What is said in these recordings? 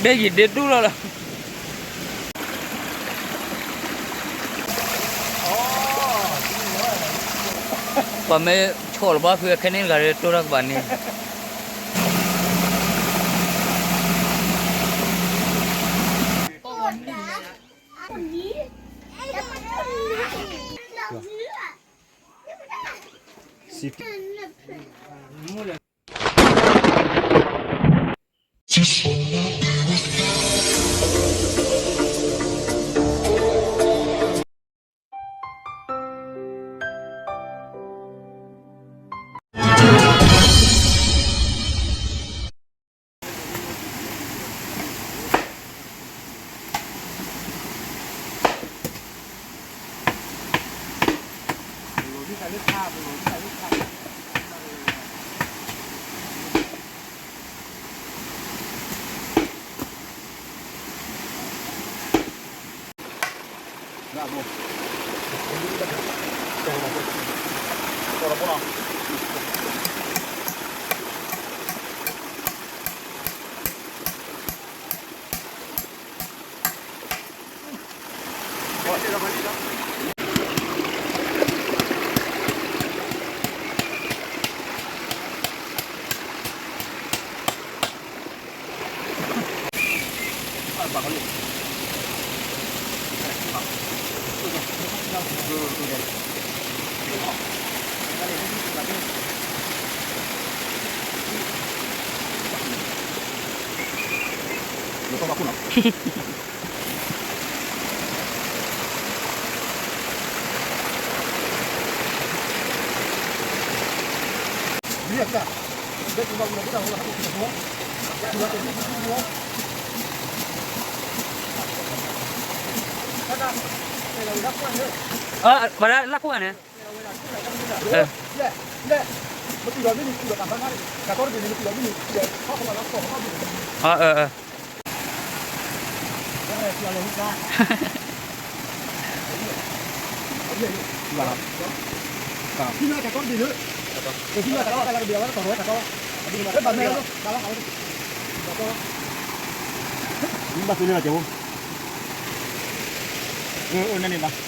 တဲယံာ်ဒ့ဒူၣ်လီၤလီၤ. ပှၤမ့ၢ်ဆီၣ်လီၤဘၣ်ဖုအခဲန့ၣ်တဂၤဒီး တိၢ်ထီၣ်ကဘၣ်န့ၣ် ပှၤလၢလၢ်ခိၣ်ဂၤန့ၣ် ဘၣ်သူလၢလီၤကၠိ အၢ အၢ နန့ၣ်ဘၣ် ဘိ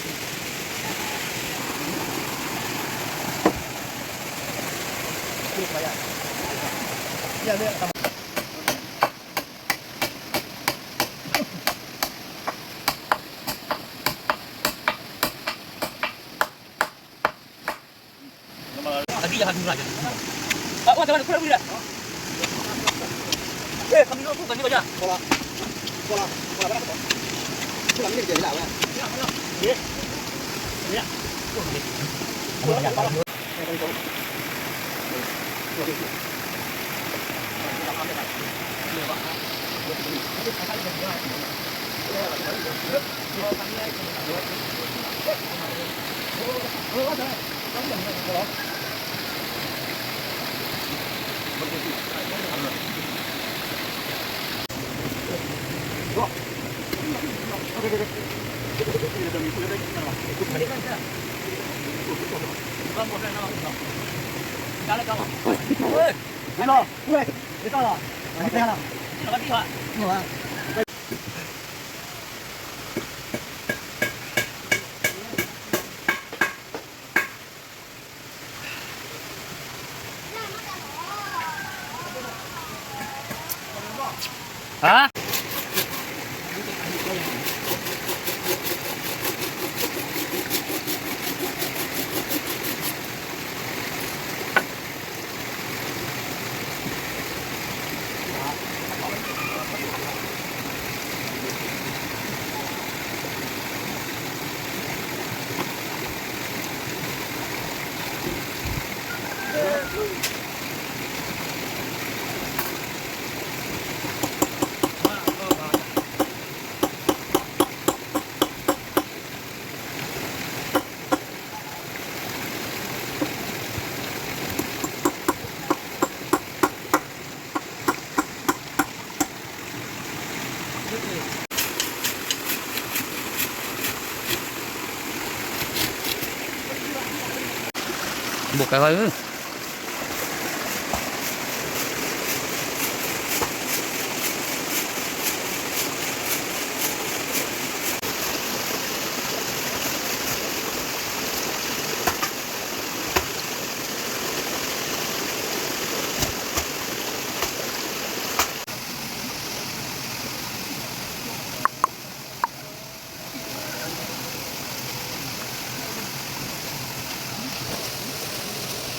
းကဲဝဲဧၢ.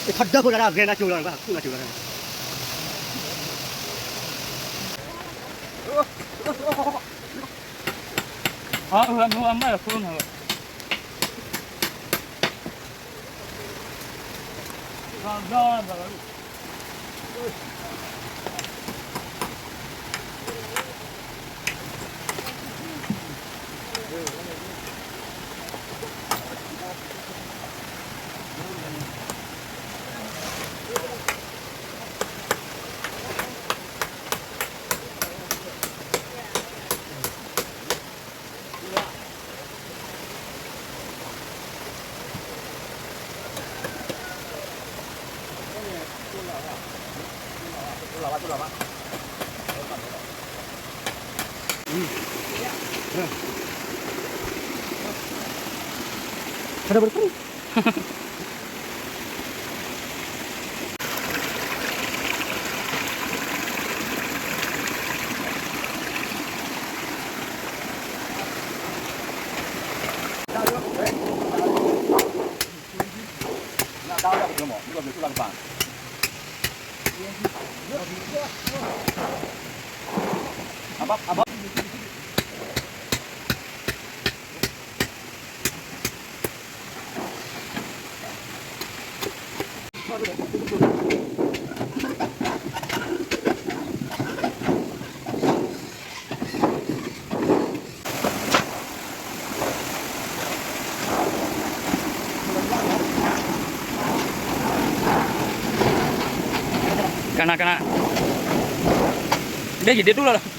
ထီၣ်ဒၢဖိတၢ်ဂဲၤနၤကၠိလီၤ နဘၣ်ခူၣ်နၤကၠိလီၤ ကနၣ်ကနၣ်, ဒ်ယဒ့ဒိၣ်လီၤလီၤ.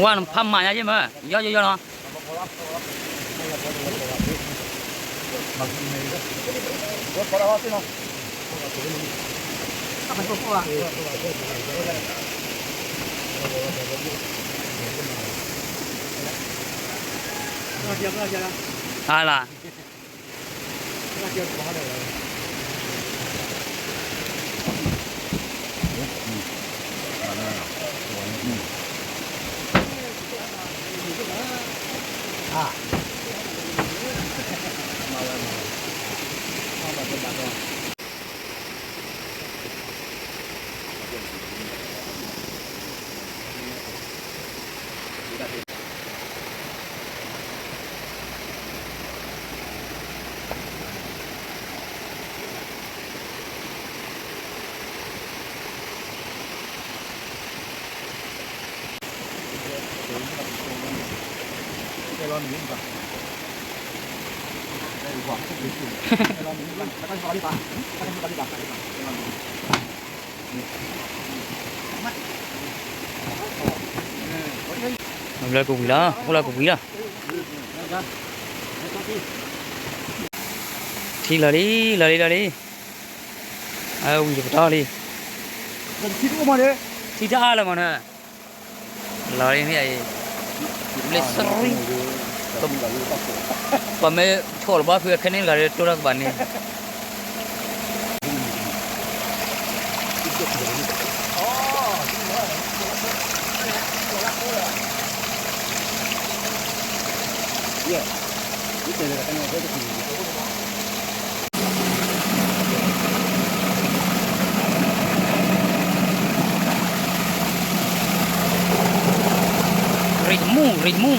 ဝဲနဖးမၤညါယ့ၢ်မၢ်, ယီယီယီနီၤ. အါလၢ လၢကဝံၤလီၤ, အိၣ်လၢကဝံၤလီၤ. ထံလီၤလံ, လီၤလံ, လီၤလံ. အဝံၤတပတီၢ်လံ. ထံတအါလၢၤမးနၢ်. လီၤလံမ့ၢ်အံၤ, ဘျ့စရံ, ပမ့ၢ်ဆိၣ်လီၤဘၣ်ဖုအခဲန့ၣ်တဂၤဒီး တိၢ်တၢ်ကဘၣ်န့ၣ် ရံၣ်မူ, ရံၣ်မူ.